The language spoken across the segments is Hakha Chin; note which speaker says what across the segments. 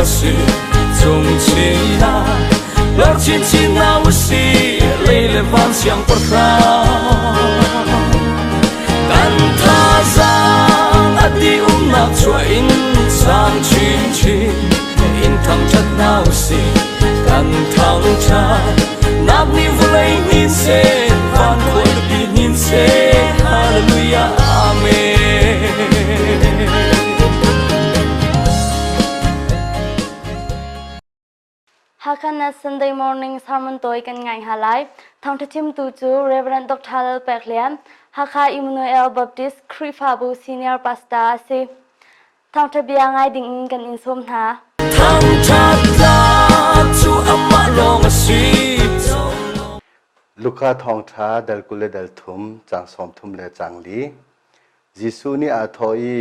Speaker 1: a si cung chin ah lor chinchin hna u si lei le van siangpahrang kan thazaang a di umnak chuah in sang chinchin in thangṭhat hna u si kan thangṭhat nak nih vawlei hnin seh van khualipi hnin seh hallelujah amen.
Speaker 2: Hakha Sunday morning sermon tawi kan ngai hna lai. Thawngṭha chimtu cu Reverend Dr. Lal Pek Lian, Hakha Emmanuel Baptist Khrihfabu Senior Pastor a si. Thawngṭha bia ngai ding in kan in sawm hna.
Speaker 1: Thangṭhat tlak cu amah lawng a si.
Speaker 3: Luka thawngṭha dal 20 le dal thum, caang 30 le caang li. Jesuh nih aa thawh i,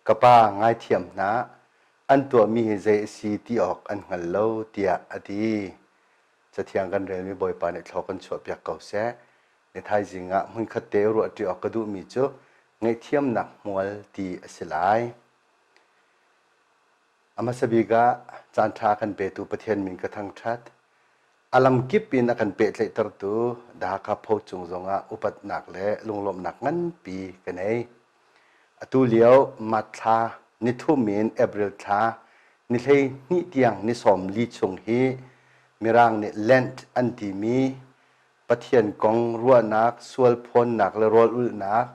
Speaker 3: Ka Pa, ngaithiam hna, an tuahmi hi zei a si ti awk an hngal lo, tiah a ti. Cathiang kan relmi Bawipa nih thlaw kan chuahpiak ko seh. Ni thaizing ah hmunkhat te ruahṭi awk ka duhmi cu ngaihthiamnak hmual ti a si lai. A hmasa bik ah caanṭha a kan petu Pathian min ka thangṭhat. A lamkip in a kan pehtlaihtertu The Hakha Post cung zongah upatnak le lunglawmhnak nganpi ka nei. Atu lio March thla nithum in April thla ni 12 tiang ni 40 chung hi Mirang nih Lent an timi Pathian kong ruahnak, sual phawnnak le rawl ulhnak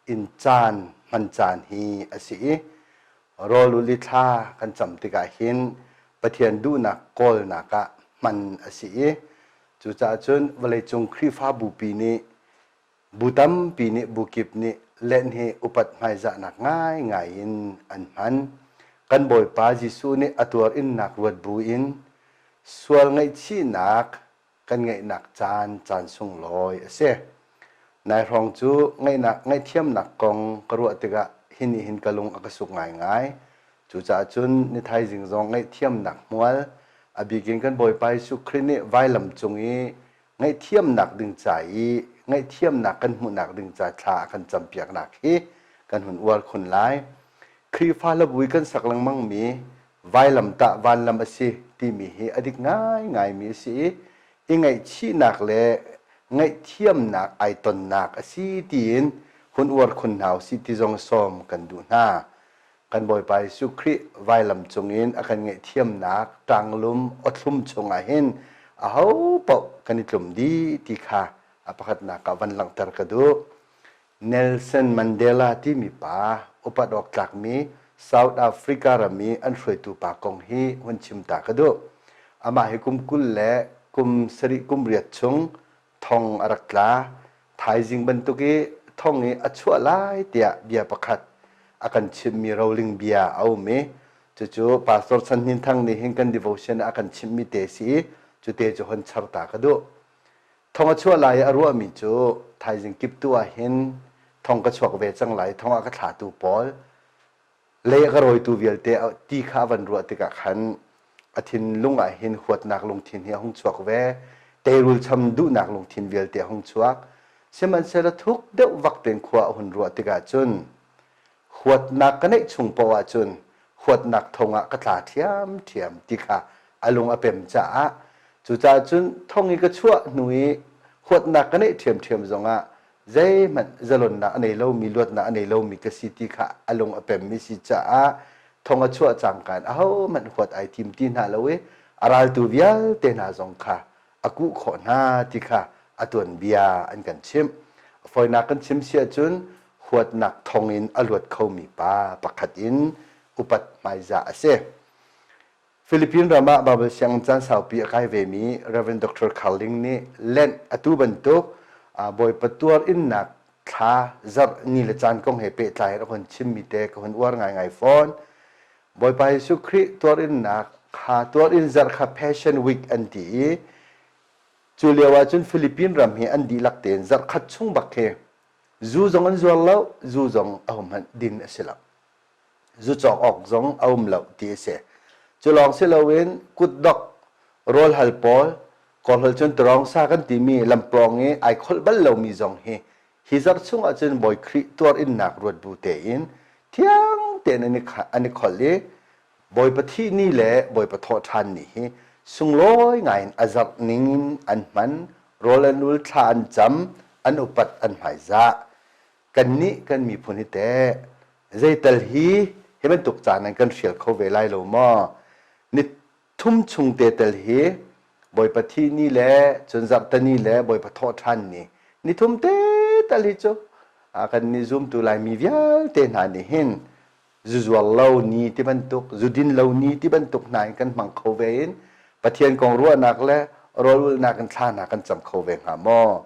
Speaker 3: in caan hman caan hi a si i rawl ulh i thla kan cam tikah hin Pathian duhnak kawlnak ah hman a si i cucaah cun vawleicung Khrihfabupi nih Bu tampi nih bu kip nih Lent hi upat hmaizahnak ngaingai in an hman. Kan Bawipa Jesuh nih a tuar innak ruat bu in sual ngaihchihnak kan ngeihnak caan caan sunglawi a si. Nai hrawng cu ngaihnak ngaihthiamnak kong ka ruah tikah hi nih hin ka lung a ka suk ngaingai. Cucaah cun ni thaizing zong ngaihthiamnak hmual a bikin kan Bawipa Jesuh Khrih nih vailam cung i ngaihthiamnak ding ca i ngaihthiamnak kan hmuhnak ding ca thla a kan campiaknak hi kan hun uar khun lai. Khrihfa hlabui kan sak lengmangmi vailamtah vanlam a si timi hi a dik ngaingaimi a si i i ngaihchihnak le ngaihthiamnak ai tonnak a si tiin hun uar khun hna usih ti zong sawm kan duh hna. Kan Bawipa Jesuh Khrih vailam cungin a kan ngaihthiamnak ṭanglum awthlum chungah hin aho paoh kan i tlum dih ti kha a pakhatnak ah van langhter ka duh. Nelson Mandela timi pa upat awk tlakmi South Africa ram i an hruaitu pa kong hi hun chim ta ka duh. Amah hi kum 20 le kum sarih kum riat chung thong a rak tla. Thaizing bantuk i thong i a chuah lai tiah bia pakhat a kan chimhmi roling bia a um i cucu Pastor Chan Hnin Thang nih hin kan devotion ah a kan chimhmi te si i cute cu hon char ta ka duh. Thong a chuah lai i a ruahmi cu thaizing kiptu ah hin thong ka chuak ve cang lai thong ah ka thlatu pawl lei a ka rawitu vialte ti kha a van ruah tikah khan a thinlung ah hin huatnak lungthin hi a hung chuak ve teirul cham duhnak lungthin vialte a hung chuak sihmanhsehlaw thuk deuh vak tein khua a hun ruah tikah cun huatnak ka neih chung paoh ahcun huatnak thong ah ka tla ṭhiamṭhiam ti kha a lung a pem caah cucaah cun thong i ka chuah hnu i huatnak ka neih ṭhiamṭhiam zongah zeihmanh zalonnak a nei lomi luatnak a nei lomi ka si ti kha a lung a pemmi si caah thong a chuah cangka in ahohmanh huat ai tim ti hna lo i a raltu vialte hna zong kha a kuh khawh hna ti kha a tuanbia an kan chimh. A fawinak kan chim si ahcun huatnak thong in a luat khomi pa pakhat in upat hmaizah a si. Philippine ram ah Baibal sianginn caan saupi a kai vemi Rev. Dr. Carl Ling nih Lent atu bantuk Bawipa tuar innak thla zarh ni le caan kong he pehtlai in a hun chimmi te ka hun uar ngaingai fawn. Bawipa Jesuh Khrih tuar innak kha tuar in zarh kha Passion Week an ti i cu lio ah cun Philippine ram hi an dihlak tein zarh khat chung bak khi zu zong an zuar lo, zu zong a hum hmanh din a si lo. Zu cawk awk zong a um lo ti a si. Cu lawng si loin kutdok rawl hal pawl kawlhol cun tawrong sa kan timi lampawng i ai kholh bal lomi zong hi hi zarh chung ahcun Bawi Khrih tuar innak ruat bu tein thiang tein an i kholh i Bawipa thih ni le Bawipa thawhṭhan ni hi sunglawi ngaiin a zarh ningin an hman, rawl an ul, thla an cam, an upat, an hmaizah. Kannih kan miphun hi teh zeital hi hi bantuk caan an kan hrial kho ve lai lo maw? Ni thum chung te tel hi Bawipa thih ni le cun zarhteni le Bawipa thawhṭhan ni ni thum te tal hi cu kan nih zumtu Laimi vialte hna nih hin zuzuar lo ni ti bantuk zudin lo ni ti bantuk hna in kan hmang kho ve in Pathian kong ruahnak le rawlulhnak in thla hna kan cam kho ve hnga maw?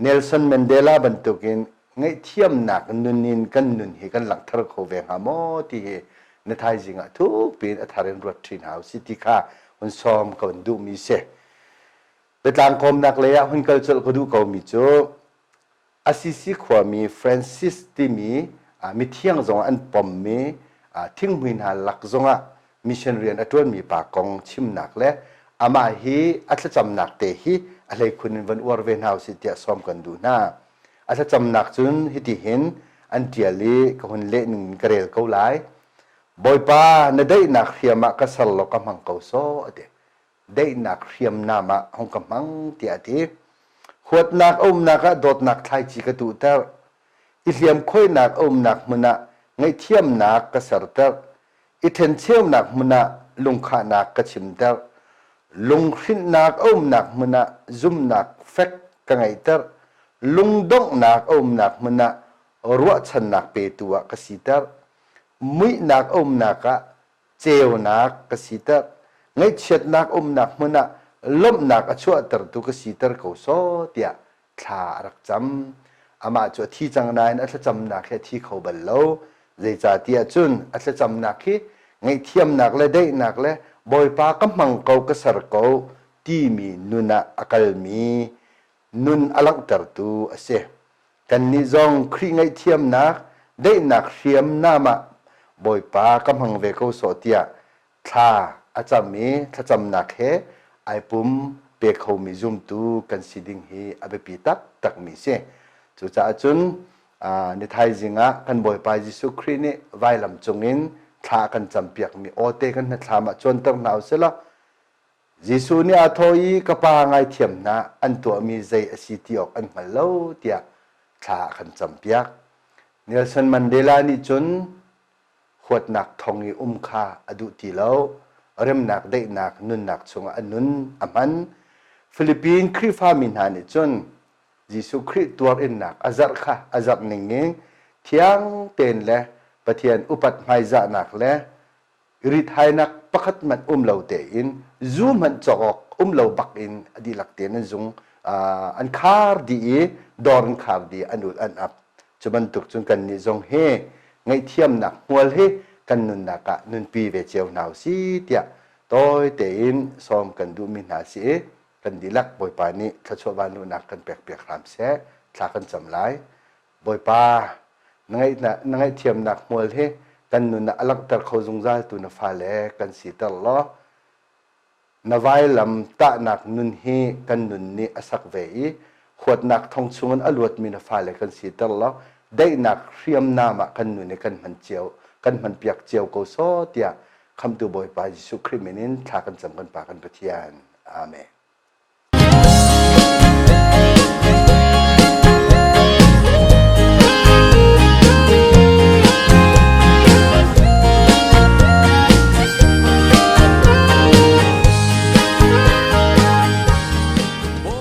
Speaker 3: Nelson Mandela bantukin ngaihthiamnak nun in kan nun hi kan langhter kho ve hnga maw ti hi na thaizing ah thuk piin a thar in ruat ṭhin hau si ti kha hun sawm ka hun duhmi si. Biatlang kawmnak lei ah hun kal colh ka duh komi cu Assisi khuami Francis timi mithiang zong an pommi thinghmui hna lak zongah mission rian a ṭuanmi pa kong chimnak le amah hi a thlacamnak te hi a hleikhun in van uar ve hna usih tiah sawm kan duh hna. A thlacamnak cun hitihin an ṭial i ka hun leh ning in ka rel ko lai. Bawipa na daihnak hriam ah ka ser law ka hmang ko sawh a ti. Daihnak hriamnam ah hung ka hmang tiah a ti. Huatnak a umnak ah dawtnak thlaici ka tuhter. I hliamkhuainak a umnak hmun ah ngaihthiamnak ka serter. I ṭhencheunak hmun ah lungkhahnak ka chimter. Lunghrinhnak a umnak hmun ah zumhnak fek ka ngeihter. Lungdonghnak a umnak hmun ah ruahchannak petu ah ka siter. Muihnak a umnak ah ceunak ka siter. Ngaihchiatnak umnak hmun ah lawmhnak a chuahtertu ka siter ko sawh tiah thla a rak cam. Amah cu a thi cang nain a thlacamnak hi a thi kho bal lo. Zeicahtiah cun a thlacamnak hi ngaihthiamnak le daihnak le Bawipa ka hmang ko ka ser ko timi nun ah a kalmi nun a langhtertu a si. Kannih zong Khrih ngaihthiamnak, daihnak hriamnam ah Bawipa ka hmang ve ko sawh tiah thla a cam i thlacamnak he ai pum pe khomi zumtu kan si ding hi a biapi taktakmi si. Cucaah cun ni thaizing ah kan Bawipa Jesuh Khrih nih vailam cungin thla a kan campiakmi awte kan hnathlam ah cuanter hna usih law Jesuh nih aa thawh i ka pa ngaithiam hna an tuahmi zei a si ti awk an hngal lo tiah thla a kan campiak. Nelson Mandela nih cun huatnak thong i um kha a duh ti lo. Remnak daihnak nunnak chungah a nun a hman. Philippine Khrihfami hna nih cun Jesuh Khrih tuarinnak a zarh kha a zarh ning in thiang tein le Pathian upat hmaizahnak le rithainak pakhat hmanh um lo tein zu hmanh cawk awk um lo bak in a dihlak tein an zung an khar dih i dawr an khar dih an ul an ap Cu bantuk cun kannih zong hi ngaihthiamnak hmual hi kan nunnak ah nunpi ve cio hna usih tiah tawi tein sawm kan duhmi hna si i kan dihlak Bawipa nih thluachuah vanluhnak kan pekpiak hram seh thla kan cam lai. Bawipa na ngaihthiamnak hmual hi kan nun ah a langhter kho zungzal tu na fale kan siter law Na vailam tahnak nun hi kan nun nih a sak ve i huatnak thong chungin a luatmi na fale kan siter law daihnak hriamnam ah kan nun i kan hman cio kan hmanpiak cio ko sawh tiah Khamhtu Bawipa Jesuh Khrih min in thla kan cam kan Pa kan Pathian. Amen.